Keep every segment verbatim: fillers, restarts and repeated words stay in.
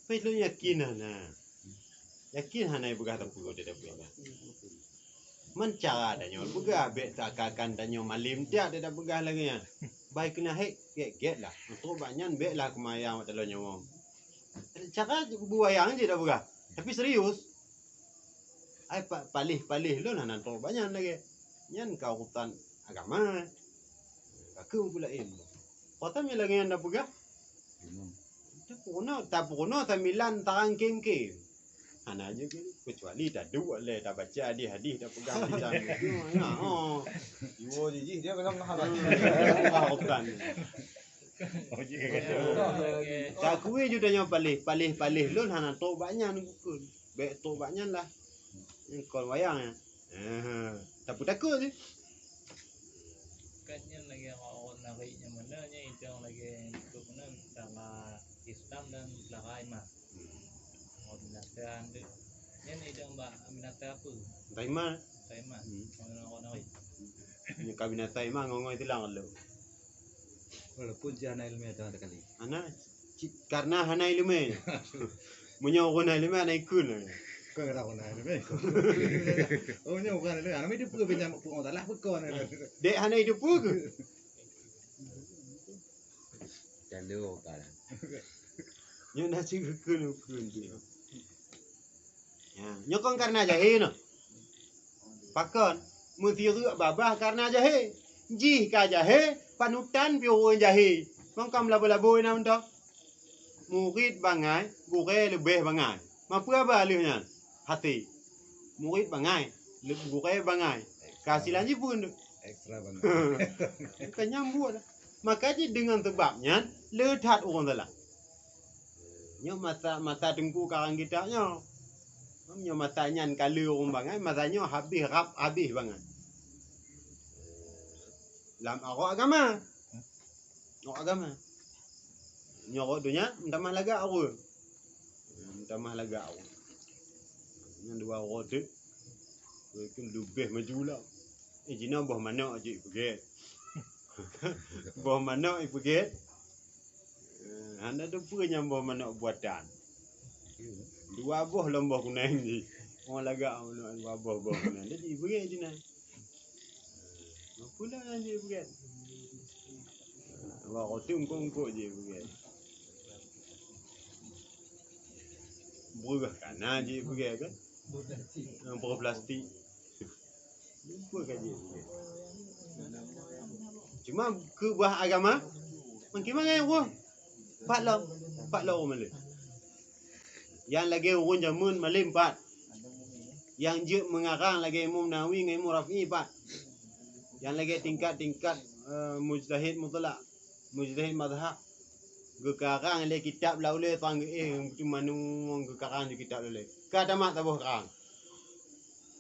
Tapi lôn yakin hana. Yakin hana peugah tapeugah, tapeugah. Man cara tanyoe peugah, bèk seakan-akan tanyoe malem tiat tapeugah lagèe nyan. Bai keuneuk hèk gèt-gèt lah. Untuk bak nyan bèk lah keumayang bak taloe nyoe. Cara buwayang jih tapeugah. Tapi serius. Ai pa-, paléh-paléh lôn hana trôk bak nyan lagèe. Nyan ka urusan agama. Ka keuh peue laén. Pakon lagèe nyan tapeugah? Tapeurunoe, tapeurunoe samilan tarang kém-kém. Hana jeuet, kecuali taduek lé, tabaca hadih-hadih, tapeugah macam tu. Nah, oh. Jiwoe jih, dia kena ngah. Ngah urusan. Takui ju tanyoe paléh, paléh-paléh lôn hana trôk bak nyan kukheun. Bèk trôk bak nyan lah. Nyan kon wayang nyan. Eh, tapeutakot jih. Kan nyan lagèe orang narik nyang mana nyan idong lagèe untuk mana antara Islam dan belakang iman. Orang binatang tu. Nyan idong bak binatang apa? Binatang iman. Binatang iman. Hmm. Orang, orang narik. Nyan ka binatang iman ngon-ngon silang lalu. Walaupun jih hana ileumèe teuh kali. Hana, ci-, karena hana ileumèe. Meunyoe ureueng na ileumèe hana ikheun. Kon karena hana ileumèe. Oh, nyoe bukan ileumèe. Hana ileumèe, dia peue, pinjam peue, oh, salah peue kon. Dek hana itu peue ke? Jangan lupa. Nyoe na cit kheun-kheun tu. Ya, nyoe kon karena jahé noh. Pakon? Meusireuk babah karena jahé. Jih ka jahé, panutan pih ureueng jahé. Mangkam labo-labo na mantong. Murit bangai, gurèe leubeh bangai. Mapeue haba lheueh nyan? Hasé. Murit bangai, le-, gurèe bangai. Keuhasilan jih peue? Ekstra bangai. Bukan nyambung lah. Maka jih deungon seubab nyan, le that ureueng salah. Nyoe masa, masa Teungku karang kitab nyoe. Nyoe masa nyan ka le ureueng bangai, masa nyoe habéh rab, habéh bangai. Lam arok agama. Arok agama. Nyoe arok donya, meutamah lagak ureueng. Meutamah lagak ureueng. Nyan dua ureueng teuk. Ureueng tu leubeh maju lah. Eh, jinoe boh manok jih ipeugèt. Boh manok ipeugèt. Eh, hana teupeue nyang boh manok buatan. Dua boh lom boh kunèng jih. Oh, lagak manok dua boh boh kunèng. Jadi ipeugèt jinoe. Peue nyang jih ipeugèt? Wah, roti eungkôt-eungkôt jih ipeugèt. Breuh kana jih ipeugèt kan? Ah, breuh plastik. Lupa ka jih. Cuma keubah agama, makin mangai ureueng. Pat lom, pat lom ureueng malèe. Nyang lagèe ureueng jameun malèe pat. Nyang jeuet meungarang lagèe Imam Nawawi ngon Imam Rafi'i pat. Nyang lagèe tingkat-tingkat, eh, mujtahid mutlak, mujtahid mazhab. Geukarang lé kitab lam ulèe, sang geuéh, cuma nueng geukarang di kitab lam ulèe. Ka tamat saboh karang.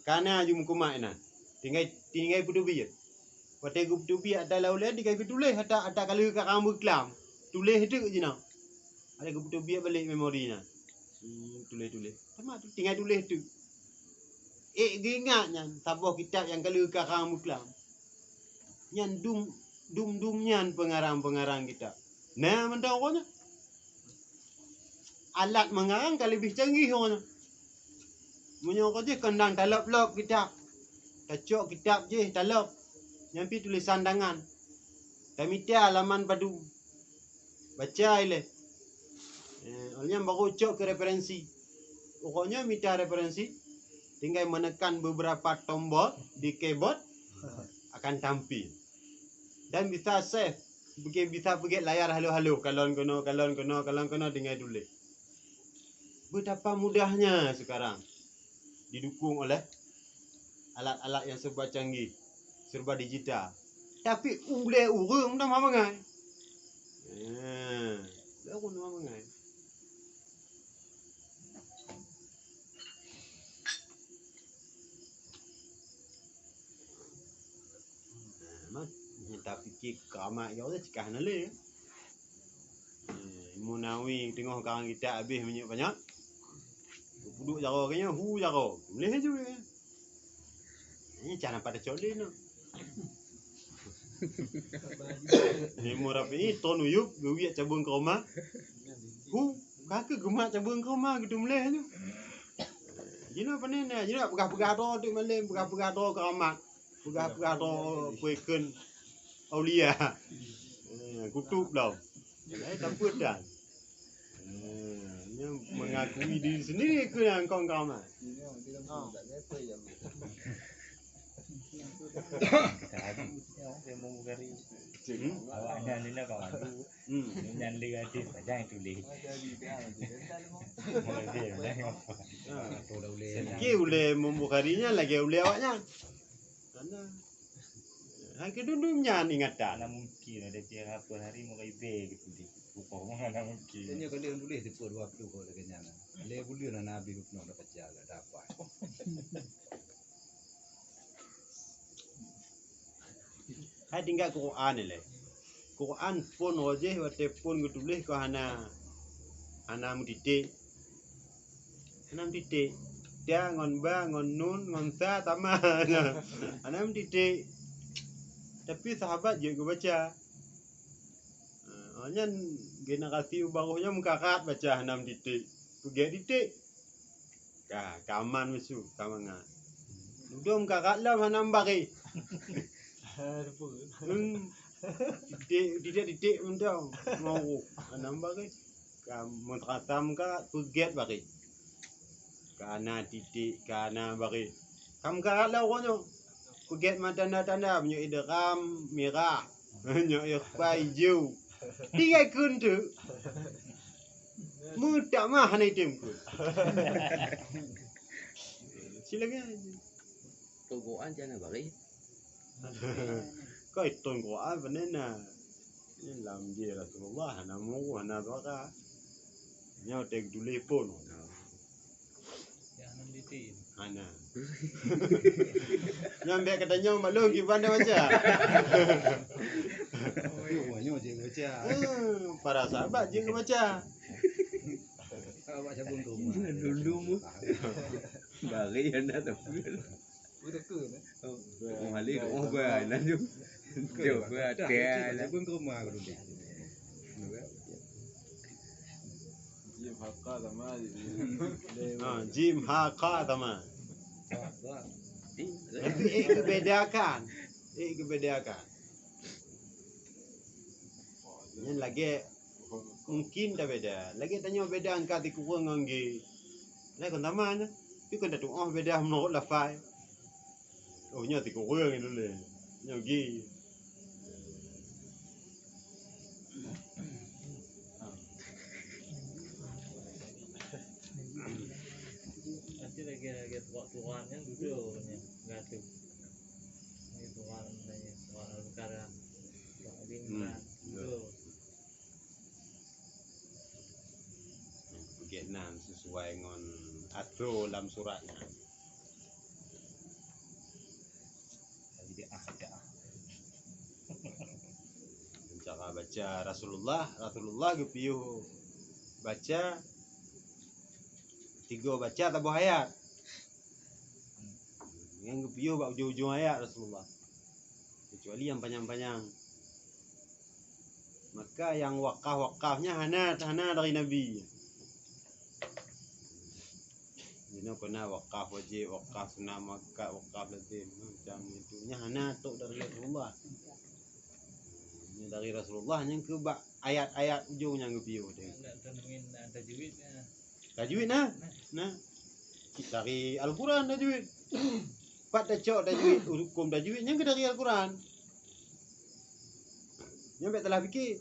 Kana ju meukumat inan. Tinggai, tinggai peuteubiet. Watèe geupeuteubiet ata lam ulèe, tinggai geutuléh ata, ata ka lheueh karang beuklam. Tuléh teuk jinoe. Ada geupeuteubiet balek memori nyan. Hmm, tuléh-tuléh. Tamat tu, tinggai tuléh teuk. Ék geuingat nyan, saboh kitab nyang ka lheueh karang beuklam. Nyan dum, dum-dum nyan peungarang-peungarang kitab. Na mantong uroe nyoe. Alat meungarang ka leubeh canggih uroe nyoe. Meunyoe uroe jih kandang talop-lop kitab. Tacok kitab jih talop. Nyan pih tulésan tangan. Tamita laman padum. Baca ilèe. Eh, óh lheueh nyan baru cok keu referensi. Pokoknya mita referensi, tinggai menekan beberapa tombol di keyboard, akan tampil. Dan bisa save, bisa peugèt layar halo-halo, kalon keunoe, kalon keunoe, kalon keunoe, tinggai tuléh. Betapa mudahnya sekarang. Didukung oleh alat-alat yang serba canggih, serba digital. Tapi ulèe ureueng meutamah bangai. Ha, ulèe ureueng meutamah bangai. Nah, man, nyang tapike keramat ya Allah, cekah na lé. Eh, Imam Nawawi teungoh karang kitab habéh minyeuk panyöt. Geupeuduk jaroe keu nyoe, hu jaroe. Tuléh laju. Nyan cara pada cok lé nyoe. Imam Rafi'i ton uyueb geuwiek cabeueng keuroma. Hu. Ka keuh geumat cabeueng keuroma geuteumulai nyoe. Jinoe pane na, jinoe peugah-peugah droe teuk malem, peugah-peugah droe keuramat. Peugah-peugah droe peue kheun aulia. Eh, kutub lom. Laén tapeue tan. Eh, nyoe mengakui diri sendiri keu nyang kong keuramat. Hmm? Awaknyan ni lah kawan tu. Hmm. Nyan lé hadis saja yang tulis. Mulai dia, mulai apa? Ha. Sedikit ulée Imam Bukhari nyan lagée ulée awaknyan. Karena hai keudundum nyan ingatan. Mana mungkin ada tiap apa hari mau ibe gitu di buku mana mungkin. Tanya kali yang tulis di dua puluh kalau lagi nyan. Lé bulan na Nabi hukno dah pecah dah dapat. Hai tinggai Quran ilée. Quran phon roh jih watée phon geutuléh keu hana, hana meutiték. Hana meutiték. Ta ngon ba ngon nun ngon sa sama. Hana meutiték. Tapi sahabat jeuet geubaca. Ah, nyan generasi baroh nyan meukarat baca hana meutiték. Peugét titék. Ka, ka aman misu, ka mangat. Dudoe meukarat lom hana meubareh. Hmm. Titék, titék-titék mantong. Mau hana meubareh. Ka meutarasam ka peugét bareh. Ka na titék, ka na bareh. Ka meukarat lom uroe nyoe. Peugét meuh tanda-tanda meunyoe idgham mirah. Nyoe ikhfa ijo. Tinggai kheun teuk. Meutamah hana item kheun. Silakan. Tungguan jangan bari. Kau hitung Quran benar na. Ini lam dia Rasulullah hana muru hana suara. Nyoe teutuléh phon. Hana. Nyan bèk geutanyoe maklum kiban dah baca. Nyoe jeuet baca. Eh, para sahabat jeuet baca. Sahabat cabung tu. Dulu mu. Bari anda tahu. Beutôi kan? Oh, mali, oh, bah, lanjut. Coba, dia. Cabung ke rumah aku dulu. Jim haka sama. Ha, jim haka sama. Tapi eh geubedakan. Eh geubedakan. Nyan lagèe mungkin tabeda. Lagèe tanyoe beda angka sikureueng ngon G. Lagèe kon sama nyan. Tapi kon tatu'oh beda meunurot lafai. Oh, nyoe sikureueng itu lé. Nyoe G. Nanti lagi, lagi tuan-tuan yang duduk ni, gatu. Ni tuan ni, tuan Al-Baqarah. Tuan Al-Imran, duduk. Beugét nan sesuai ngon atoe lam surat nyan. Cara baca Rasulullah, Rasulullah geupiôh baca tiga baca saboh ayat. Nyang geupiôh bak ujong-ujong ayat Rasulullah. Kecuali nyang panyang-panyang. Maka nyang wakaf-wakaf nyan hana, hana dari Nabi. Jinoe keunan wakaf wajéb, wakaf sunat muakkad, wakaf lazim, macam itu. Nyan hana trok dari Rasulullah. Nyan dari Rasulullah, nyan keu bak ayat-ayat ujong nyang geupiôh tadi. Nak, nak, nak tajwid, nah. Tajwid na? Na. Dari Al-Quran tajwid. Pat tacok tajwid, huköm tajwid nyan keuh dari Al-Quran. Nyan bèk salah pike.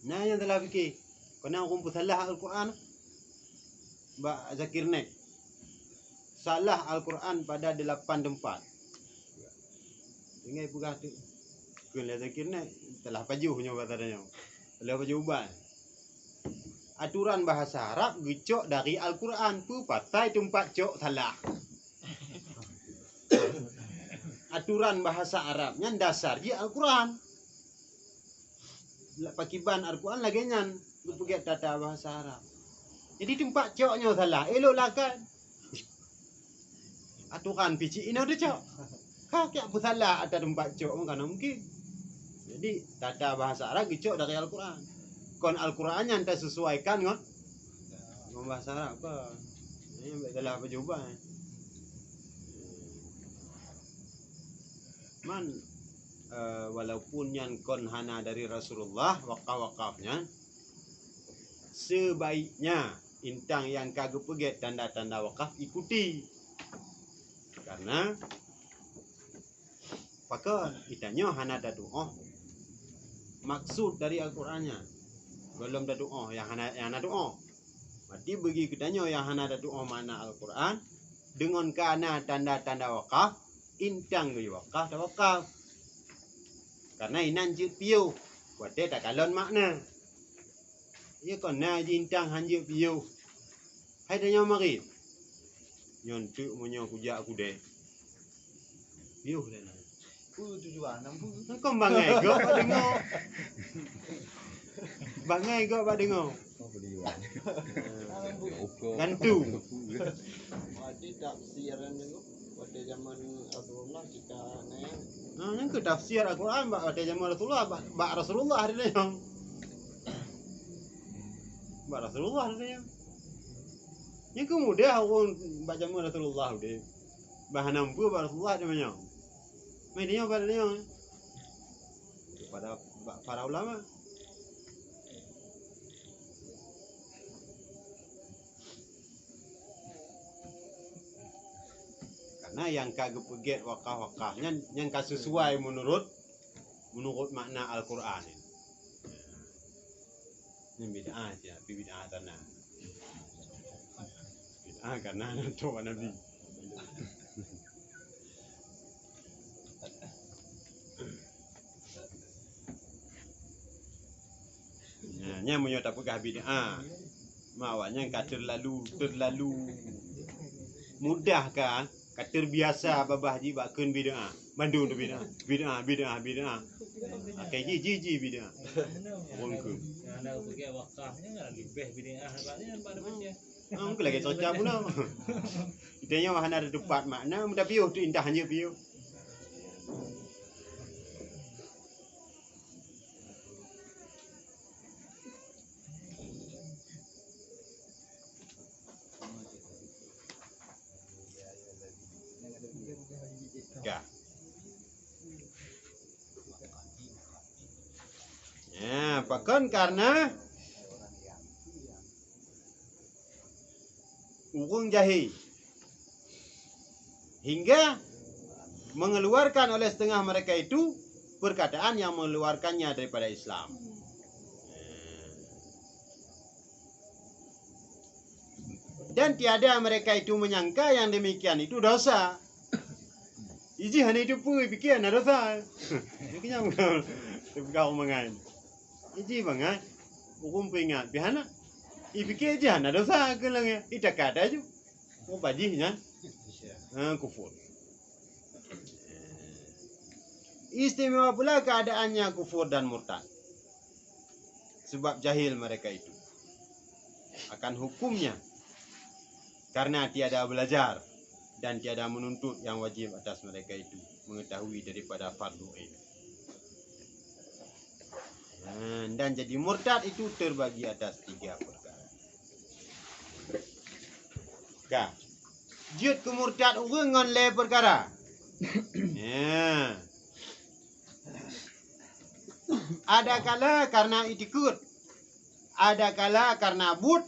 Na nyang salah pike. Keunan ureueng peusalah Al-Quran bak Zakir Naik. Salah Al-Quran pada delapan tempat. Tinggai peugah tu. Keu lé Zakir Naik, salah pajoh nyoe bahasa tanyoe. Salah pajoh ubat. Aturan bahasa Arab geucok dari Al-Quran, peue pasai teumpat cok salah. Aturan bahasa Arab nyan dasar jih Al-Quran. Pakiban Al-Quran lagèe nyan geupeugèt tata bahasa Arab. Jadi teumpat cok nyoe salah, elok lakan. Aturan picik inoe teucok. Ka kiak peusalah ata teumpat cok, kan mungkin. Jadi tata bahasa Arab geucok dari Al-Quran. Kon Al-Qur'an nyan tasesuaikan ngon, ngon bahasa Arab kon. Nyan bèk salah peujubai. Man, eh, walaupun nyan kon hana dari Rasulullah, wakaf-wakaf nyan, sebaiknya intang nyang ka geupeugèt tanda-tanda wakaf ikuti. Karena pakon, geutanyoe hana tatu'oh maksud dari Al-Qur'an nyan. Gohlom tatu'oh nyang hana, nyang hana tu'oh. Berarti bagi geutanyoe nyang hana tatu'oh makna Al-Qur'an, deungon ka na tanda-tanda wakaf, intang geuwakaf tawakaf. Karena inan jeuet piôh watèe takalon makna. Iya kon na jih intang hanjeuet piôh. Hai tanyoe marit. Nyoe teuk meunyoe kujak kudèe. Piôh dah na. Peue tujuan? Nam peue? Kon bangai gok bak deungö. Bangai gok bak deungö. Gantu. Berarti tafsiran tu, pada zaman Rasulullah cit ka na nyan. Ha, nyan keuh tafsir Al-Qur'an bak, watèe zaman Rasulullah, bak, bak Rasulullah ada nyan. Bak Rasulullah ada nyan. Nyan keuh mudah ureueng bak zaman Rasulullah udép. Bah hana muphom bak Rasulullah ada nyan. Mai nyoe bak nyoe. Pada bak para ulama. Karena nyang ka geupeugèt wakaf-wakaf nyan, nyang ka sesuai menurut, menurut makna Al-Qur'an. Nyan bid'ah cit, tapi bid'ah sana. Bid'ah karena nyan tu Nabi. Nyan, nyan meunyoe tapeugah bid'ah, ma awak nyan ka terlalu, terlalu mudah ka, ka terbiasa babah jih bak kheun bid'ah. Bandum tu bid'ah, bid'ah, bid'ah, bid'ah. Akhé jih, jih, jih bid'ah. Ureueng kheun. Nyang ada peugah wakaf nyan leubeh bid'ah daripada nyan, daripada macam. Ah, mungkin lagèe cocok pula. Kita nyoe hana ada teumpat makna, mudah piôh tu indah hanya piôh. Ka. Ya, pakon karena ureueng jahé. Hingga mengeluarkan oleh setengah mereka itu perkataan yang mengeluarkannya daripada Islam. Dan tiada mereka itu menyangka yang demikian itu dosa. Iji hana itu pun pikir hana dosa. Makanya bukan, bukan omongan. Iji bangai, hukum peringat pihana. Ipikir iji hana dosa ke lagi. Itakat aju. Mupa jih nyan? Ha, kufur. Istimewa pula keadaannya kufur dan murtad. Sebab jahil mereka itu akan hukumnya, karena tiada belajar dan tiada menuntut yang wajib atas mereka itu mengetahui daripada fardu ain. Nah, dan jadi murtad itu terbagi atas tiga perkara. Ka. Jeuet keu murtad ureueng ngon lhèe peukara. Ya. Adakala karena itikeuet, adakala karena buet,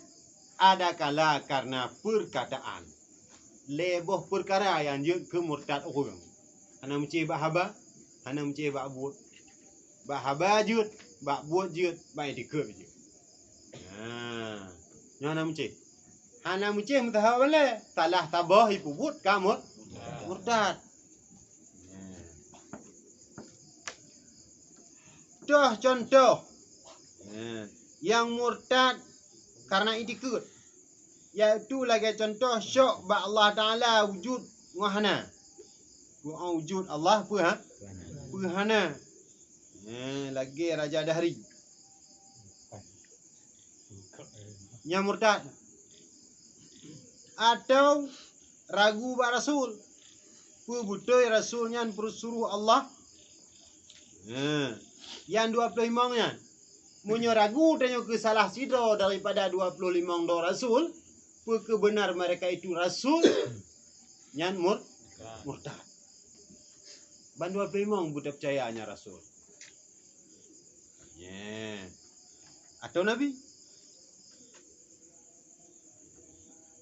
adakala karena peurkataan. Lhèe boh peukara nyang jeuet keu murtad ureueng. Hana meucéh bak haba, hana meucéh bak buet. Bak haba jeuet, bak buet jeuet, bak itikeuet jeuet. Nah, nyoe hana meucéh. Hana meucéh meusaha balèe, salah saboh ipeubuet ka mur-, murtad. Toh contoh, nyang murtad karena itikeuet, yaitu lagèe contoh syok bak Allah Taala wujud ngon hana. Peue wujud Allah, peue ha-, peue hana. Eh, lagèe Raja Dahri. Nyan murtad. Atau ragu bak Rasul. Peue beutôi Rasul nyan peusuroh Allah? Ha. Nyang dua ploh limong nyan. Meunyoe ragu tanyoe keu salah sidroe daripada dua ploh limong droe rasul, peu keuh beunar mereka itu rasul, nyan mur-, murtad. Ban dua ploh limong beutapeucaya nyan rasul. Nyan. Atau nabi.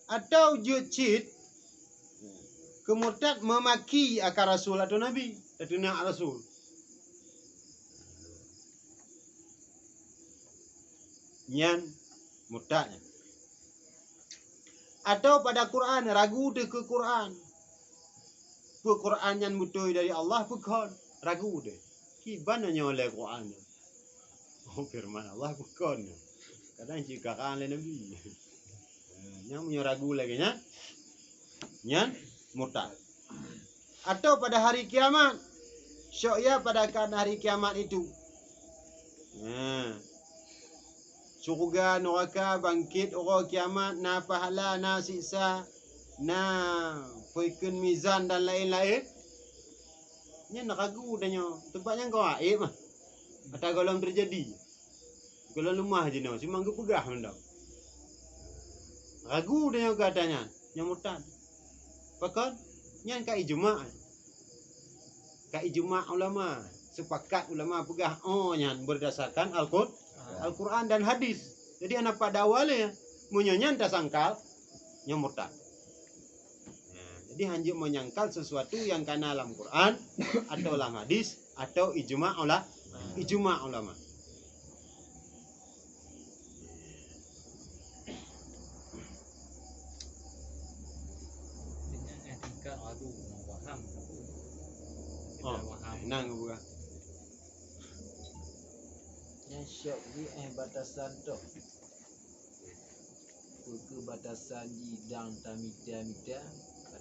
Atau jeuet cit keu murtad meumaki aka rasul atau nabi, tateunak rasul. Nyan murtad nyan. Atau pada Quran, ragu teuh keu Quran. Peu Quran nyan beutôi dari Allah, peu kon? Ragu teuh. Kiban nyoe lé Quran nyan. Oh, firman Allah, peu kon? Kadang cit karang lé Nabi. Eh, nyang meunyoe ragu lagée nyan, nyan murtad. Atau pada hari kiamat, syok ya pada akan hari kiamat itu. Nah, syurga, neraka, bangkit uroe kiamat, na pahala, na siksa, na peukeuneuk mizan dan laén-laén. Nyan ragu tanyoe, teumpat nyan gaib mah. Ata gohlom teujadi. Gohlom leumah jinoe, cuma geupeugah mantong. Ragu tanyoe keu ata nyan, nyan murtad. Pakon? Nyan ka ijma'. Ka ijma' ulama. Sepakat ulama peugah, oh, nyan berdasarkan Al-Qur-, Al-Quran dan hadis. Jadi hana pada awalnya. Meunyoe nyan tasangkal, nyan murtad. Nah, jadi hanjeuet menyangkal sesuatu yang kana lam Quran atau lam hadis atau ijma' ula-, ijma' ulama. Tingkat ragu, paham. Oh, paham. Nang buka. Nyang syok jih, eh, batasan tok. Peu keuh batasan jih dang tamita-mita,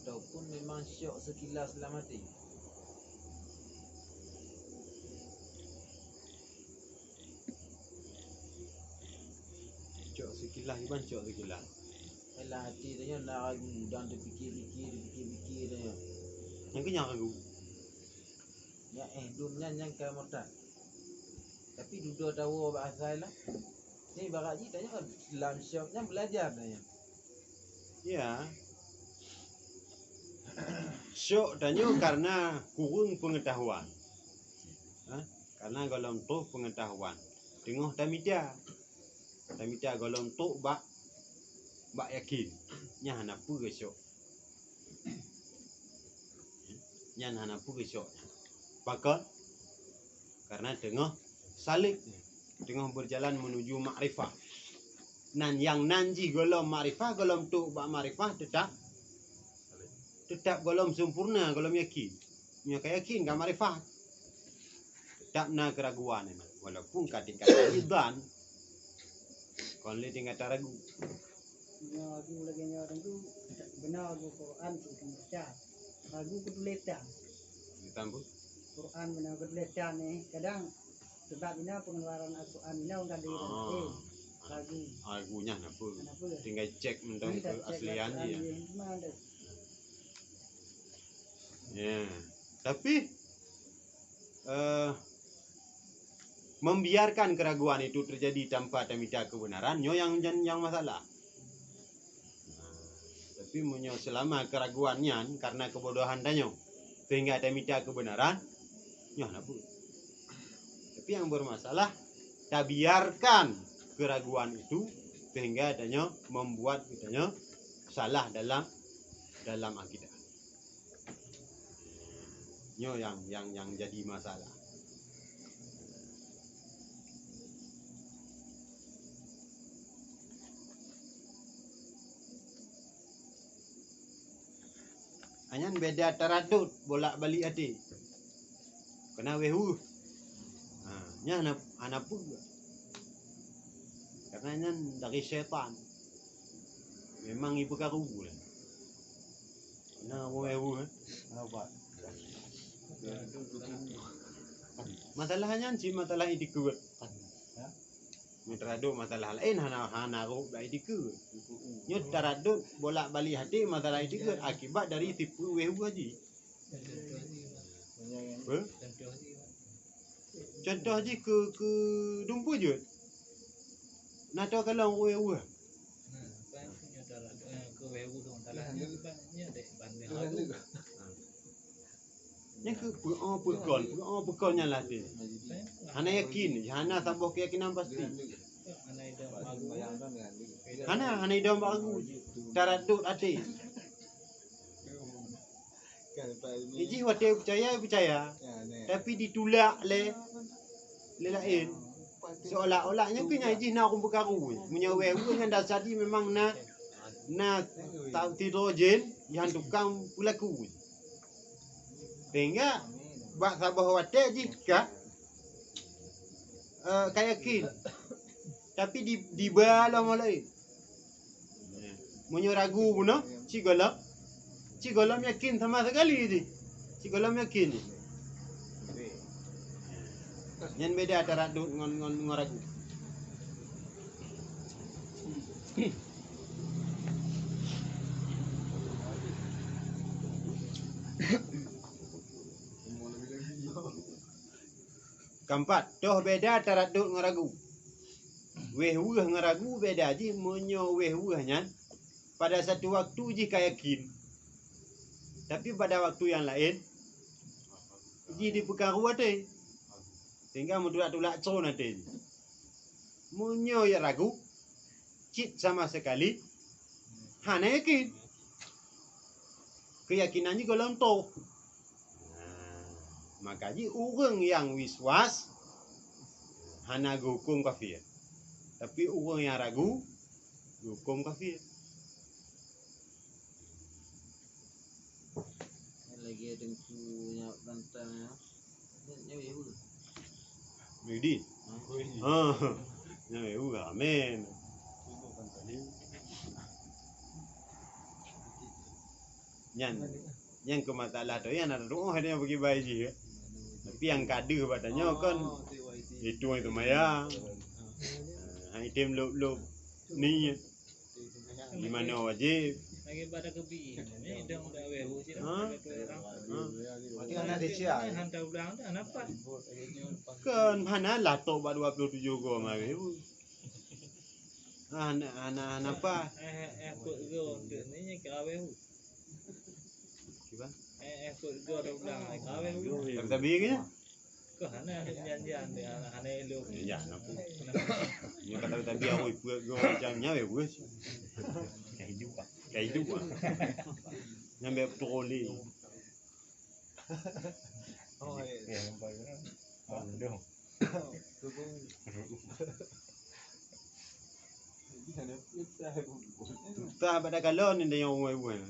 ataupun memang syok sekilas lam até? Syok sekilas, iban syok sekilas. Lam até tanyoe na ragu, dang teupikir-pikir, teupikir-pikir tanyoe. Nyang keu nyang ragu. Nyang eh dum nyan nyang ka murtad. Tapi dudoe tawoe bak asai lah. Nyan ibarat jih tanyoe lam syok nyan belajar tanyoe. Ya. Syok tanyoe karena kureueng peungetahuan. Ha? Karena gohlom troh peungetahuan. Teungoh tamita. Tamita gohlom trok bak, bak yakin. Nyan hana peue syok. Nyan hana peue syok. Pakon? Karena teungoh salik, teungoh berjalan menuju makrifah. Nan nyang nan jih gohlom makrifah, gohlom trok bak makrifah, teutap, teutap gohlom sempurna, gohlom yakin. Nyoe ka yakin, ka makrifah. Teutap na keuraguan, walaupun ka tingkat dhan, kon lé tingkat ragu. Nyoe ragu lagée nyoe ragu, beuna ragu Quran cit ka baca. Ragu keu tulésan. Tulésan peue? Quran beuna keu tulésan nyoe, kadang sebab inoe pengeluaran Al-Quran inoe ka di, oh, eh, ragu. Ragu nyan hana peue. Hana peue. Tinggai cek mantong keaslian jih. Ya. Tapi, eh, membiarkan keraguan itu terjadi tanpa tamita kebenaran, nyoe nyang, nyang, nyang masalah. Nah, tapi meunyoe selama keraguan nyan karena kebodohan tanyoe, sehingga tamita kebenaran, nyoe hana peue. Tapi yang bermasalah, tabiarkan keraguan itu sehingga tanyoe membuat geutanyoe salah dalam, dalam akidah. Nyoe nyang, nyang, nyang jadi masalah. Nyan beda taradud, bolak-balik até. Keunan wéh-weuh. Ha, nyan hana, hana peue. Karena nyan dari syaitan. Memang ipeukaru lah. Keunan wéh-weuh, eh. Nampak? Masalah nyan cit masalah itikeuet. Ya. Nyoe taradud masalah laén hana, hana rhot bak itikeuet. Nyoe taradud bolak-balik até masalah itikeuet akibat dari tipu wéh-weuh jih. Heh? Contoh jih keu, keu dumpeue jeuet. Na toh kalon wéh-wéh. Nyan keuh peu'oh peukon, peu'oh peukon nyan lateh. Hana yakin, hana saboh keuyakinan pasti. Hana, hana idong bak ragu. Taradud até. Jih watée peucaya, peucaya. Tapi ditulak lé, lé laén. Seolah-olah nyan keuh nyan jih na ureuëng peukaru. Meunyoe wéh-wéh nyan dasar jih memang na, na ta-, sidroe jén nyang tukang peulaku. Sehingga bak saboh watée jih ka, eh, ka yakin. Tapi di, diba lom laén. Meunyoe ragu bunoe, sigohlom, sigohlom yakin sama sekali jih. Sigohlom yakin jih. Nyan beda taradud ngon, ngon, ngon ragu. Keempat, toh beda taradud ngon ragu. Wéh-wéh ngon ragu beda jih, meunyoe wéh-wéh nyan pada satu waktu jih ka yakin. Tapi pada waktu nyang laén jih dipeukaru até. Sehingga meutulak-tulak con até jih. Meunyoe ya ragu, cit sama sekali hana yakin. Keuyakinan jih gohlom toh. Nah, maka jih ureuëng nyang wiswas hana geuhuköm kafir. Tapi ureuëng nyang ragu geuhuköm kafir. Lagi ada yang punya bantang ya. Nyan wéh-wéh. Muhyiddin. Ha. Nyan wéh-wéh, amin. Nyan, nyan keu masalah tu, nyan ada doa ada nyang bagi bai jih, ya. Tapi nyang ka deuh bak tanyoe kan, itu yang sembahyang. Ha, item lop-lop ni. Di mana wajib? Lagi pada kebi. Ni dah muda weh, bu, sini. Ha? Ha? Berarti hana dicari. Hantar ulang dah, nampak? Kan hana lah tok bak dua puluh tujuh go mari, bu. Ah, hana, hana, hana apa? Eh, eh, eh, kot go untuk ni, ni ka weh, bu. Kiban? Eh, eh, kot go dah ulang, ka weh, bu. Tapi ke? Kah hana ada janjian dia, hana elok. Ya, nampak. Nyoe kata tabi awai peuet go macam nyawa bus. Ka hidup ah. Ka hidup ah. Nyambe troli. Oh, iya. Ya, nampak. Bandung. Susah pada kalau ni dia yang umai-umai.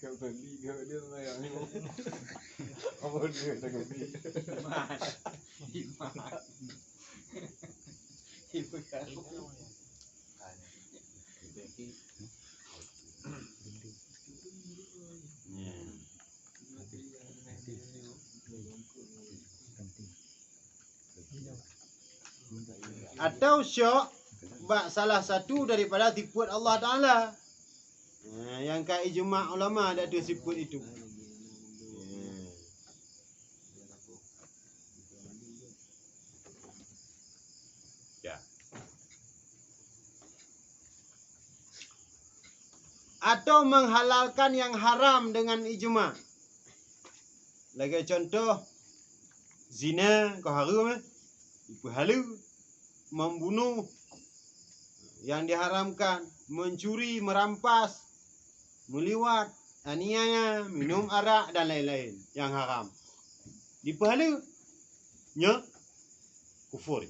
Kau beli kau dia sembahyang ni. Apa dia tak beli? Iman. Iman. Atau syok bak salah satu daripada sifat Allah Taala. Nah, nyang ka ijma ulama ada dua sifat itu. Ya. Atau menghalalkan yang haram dengan ijma. Lagée contoh, zina ka hareuem, eh? Ipeuhaleue, membunuh yang diharamkan, mencuri, merampas, meliwat, aniaya, minum arak dan lain-lain yang haram. Dipeuhaleue, nyoe kufur.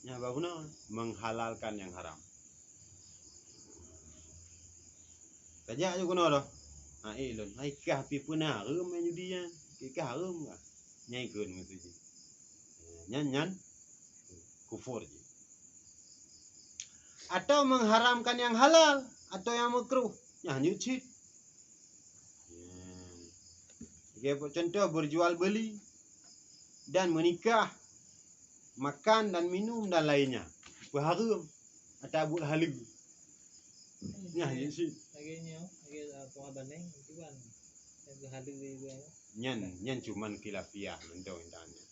Nyang ba guna menghalalkan yang haram. Tajak ju keunoe dah. Ha, eh lôn. Hai kah pi peuna hareuem nyang judi nyan? Kah hareuem kah? Nyang ikheun meusti jih. Nyan, nyan kufur jih. Atau mengharamkan yang halal atau yang makruh. Nyan jeuet cit. Sebagai contoh, berjual beli dan menikah, makan dan minum dan lainnya. Peuhareuem atau buet haleue. Nyan jeuet cit. Lagée nyoe, lagée, ah, tuan bandeng, tuan. Lagée haleue, lagée, Nyan, nyan cuman khilafiyah mantong intan nyan.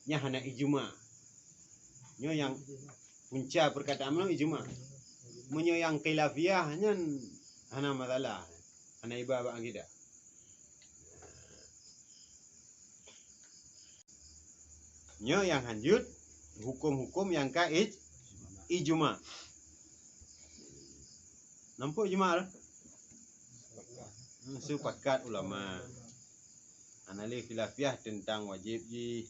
Nyan hana ijma. Nyoe nyang punca perkataan meunyoe ijma. Meunyoe nyang khilafiyah nyan hana masalah. Hana iba bak akidah. Nyoe nyang hanjeuet huköm-huköm nyang ka ij-, ijma. Nampak ijma tu? Sepakat ulama. Hana lé khilafiyah teuntang wajéb jih,